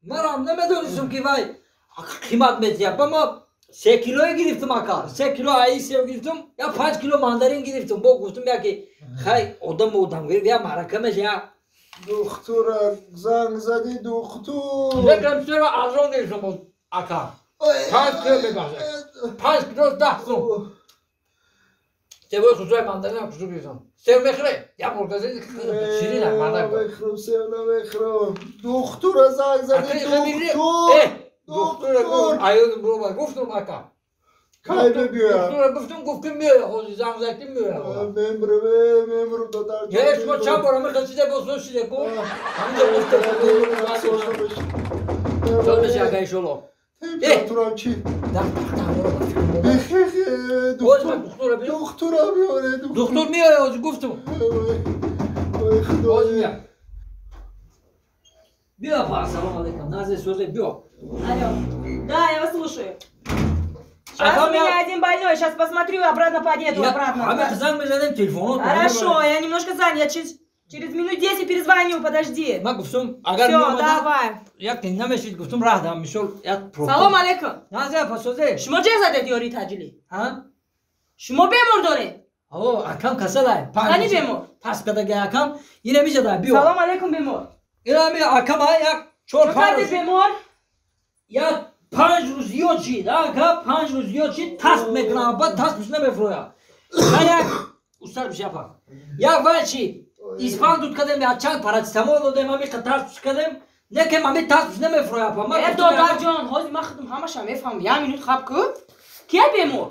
Манам намедонистам ки вай қимат метиҳад. Ба ма 3 килое гирифтам ака. 3 кило аи сев гирифтам, я 5 кило мандарин гирифтам. Бо гуфтам яки хай одам одам гирифт, я маърака меша, я духтура занг зади духтур. Некам сева арзон гирифтам боз ака. 5 кило мебахшад. 5 кило 10 сум. Севои хусуи мандаринам хусу гирифтам. Сев мехӯре? Я муртазир ширин аст мардак. Намехӯрам, сев намехӯрам. Духтура занг зади духтур. Духтура гуфт, аюн брома гуфтум ака. Кай мебиёяд? Духтура гуфтум, гуфт ки меояд, ҳозир занг зад ки меояд. Мемрам, мемрам додар. Е, шумо чанд бора мехӯред, боз соз шиде ку? Ҳаминҷо гуфтам. Соз меша ака иншолло. Температурам чӣ? Духтура биёре. Духтур меояд, ҳозир гуфтум. Ой худо. Ҳозир меояд. Биё, апа, ассалому алайкум. Назе созе, биё. Алло. Да, я вас слушаю. Сейчас у меня один больной, сейчас посмотрю, обратно подъеду, обратно. Занг мезанем телефон. Хорошо, я немножко занят, через минут 10 перезвоню, подожди. Ма гуфтум, агар всё, давай. Як намешид, гуфтум раҳ дам, мисол, як Салом алейкум. Назе, апа, созе. Шумо ҷеғ задед ёри таҷили? Ҳа? Шумо бемор доред? О, акам касалай. Қани бемор? Пас кадаги акам, ина мижада, биё. Салом алейкум, бемор. Ина ми акам як 4 5 бемор? Як 5 рӯз зиёд шид, ака 5 рӯз зиёд шид, тасб мекунам, баъд тасбш намефурӯяд. Як устар биши апа. Як вай шид, испан дуд кардем, як чанд парацетамол додем, ҳамиқа тасбш кардем, некем ҳами тасбш намефурӯяд апа. Э, додарҷон, ҳозир ман худам ҳамаша мефаҳмам. Як минут хаб ку. Кия бемор?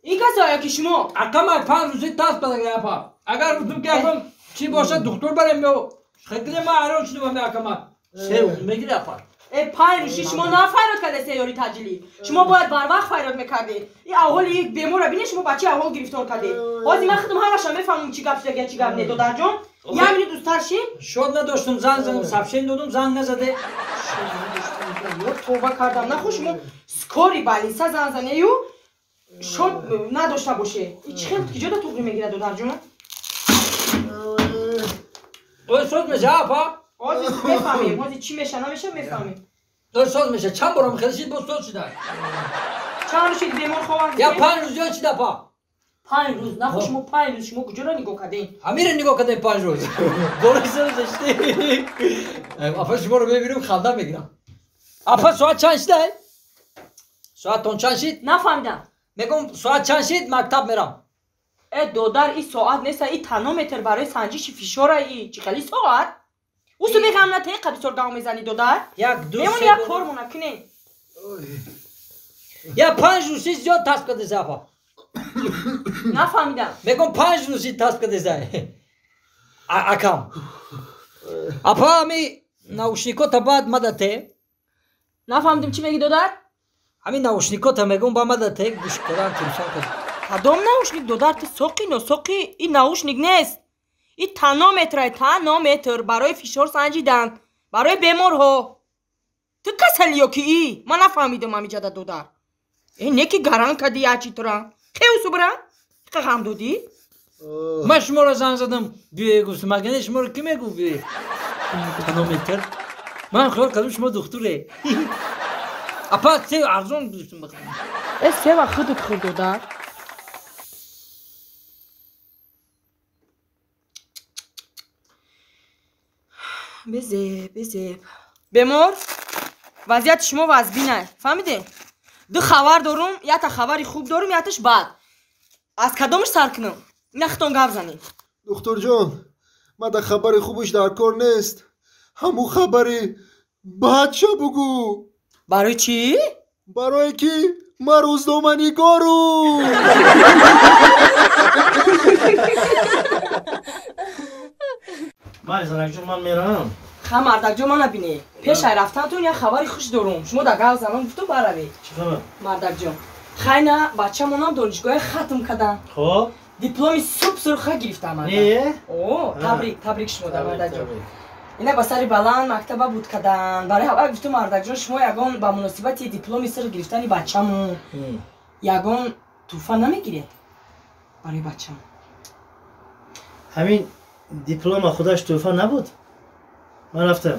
Ин касоя ки шумо? Акам 5 рӯзи тасб кардага апа. Агар гуфтум ки ягон чӣ бошад, духтур барем ё хекне ма ҳайрон шудам ҳами акама. Сев мегири апа. Э, 5 рӯзи шумо нафайрод карда сеёри таҷилӣ. Шумо бояд барвақт файрод мекардед. И аҳоли беморро бинед, шумо ба чӣ аҳвол гирифтор кардед. Ҳозир ман худам ҳамаша мефаҳмам чӣ гап шуда, чӣ гап не, додарҷон. Як минут устар ши. Шод надоштум, занг задам, сообщение додум, занг назаде. Ёд товба кардам. Нахо шумо скори больница занг занею шод надошта боше. И чӣ хел киҷода туғри мегирад, додарҷон? Ой, соз меша, апа? Ҳозир мефаҳмем, ҳозир чӣ меша, намеша мефаҳмем. Ой, соз меша, чанд бора мехӯред, шид боз соз шида. Чанд рӯз шид бемор хованд? Я 5 рӯз зиёд шид, апа. 5 рӯз? Нахо шумо 5 рӯз шумо куҷоро нигоҳ кардем? Ҳамиро нигоҳ кардем 5 рӯз. Болои сар зашти. Апа, шуморо мебинам, ханда мегирам. Апа, соат чанд шида? Соатон чанд шид? Нафаҳмидам. Мегӯм, соат чанд шид, мактаб мерам. Э, додар, и соат неста, и тонометр барои санҷиши фишора, и чӣ хели соат? Усу меғам на теқа бисёр гав мезанӣ, додар? Як, ду, мемони се, як кормона кунем. Я 5 рӯзи зиёд тасб кардеса, апа. Нафаҳмидам. Мегӯм 5 рӯзи тасб кардеса. Акам. Апа, ҳами наушникота баъд мадате. Нафаҳмидам, чӣ мегӣ, додар? Ҳами наушникота мегӯм ба мадате, гӯш кардан телефон кардам. Кадом наушник, додар? Ту соқи носоқи, ин наушник нест. И тонометрай, тонометр барои фишор санҷидан, барои беморҳо. Ту касали ё ки и? Ман нафаҳмидам ҳамиҷада, додар. Э, не ки гаран кади ячи тура. Хеусу бира? Қа ғам додӣ? Ман шуморо занг задам, биёе гуфтам, магар не шуморо ки мегуфт биёе? Тонометр. Ман хаёл кардам шумо духтуре. Апа, се арзон гирифтам бахудам. Э, сева худат хӯр, додар. Безеб, безеб. Бемор, вазъияти шумо вазбина, фаҳмидед? Ду хабар дорум, якта хабари хуб дорум, якташ бад. Аз кадомаш сар кунам? Ина худтон гап занед. Духтурҷон, ман дар хабари хубаш дар кор нест. Ҳамун хабари бадша бугӯ. Барои чӣ? Барое ки ман рӯзноманигорум. Ман занакҷон, ман меравам. Ха, мардакҷон, мана бинед. Пеш ай рафтантон як хабари хуш дорум. Шумо дар гав занон гуфту баравед. Чӣ хабар? Мардакҷон, хайна бачамонам донишгоҳе хатм кардам. Хоб? Дипломи суб сурха гирифтам. Не? О, табрик, табрик шумо да, мардакҷон. Ина ба сари баланд мактаба буд кадан. Барои ҳавай гуфту, мардакҷон, шумо ягон ба муносибати дипломи сир гирифтани бачамон ягон тӯҳфа намегиред барои бачам? Ҳамин диплома худаш тӯҳфа набуд? Ман рафтам.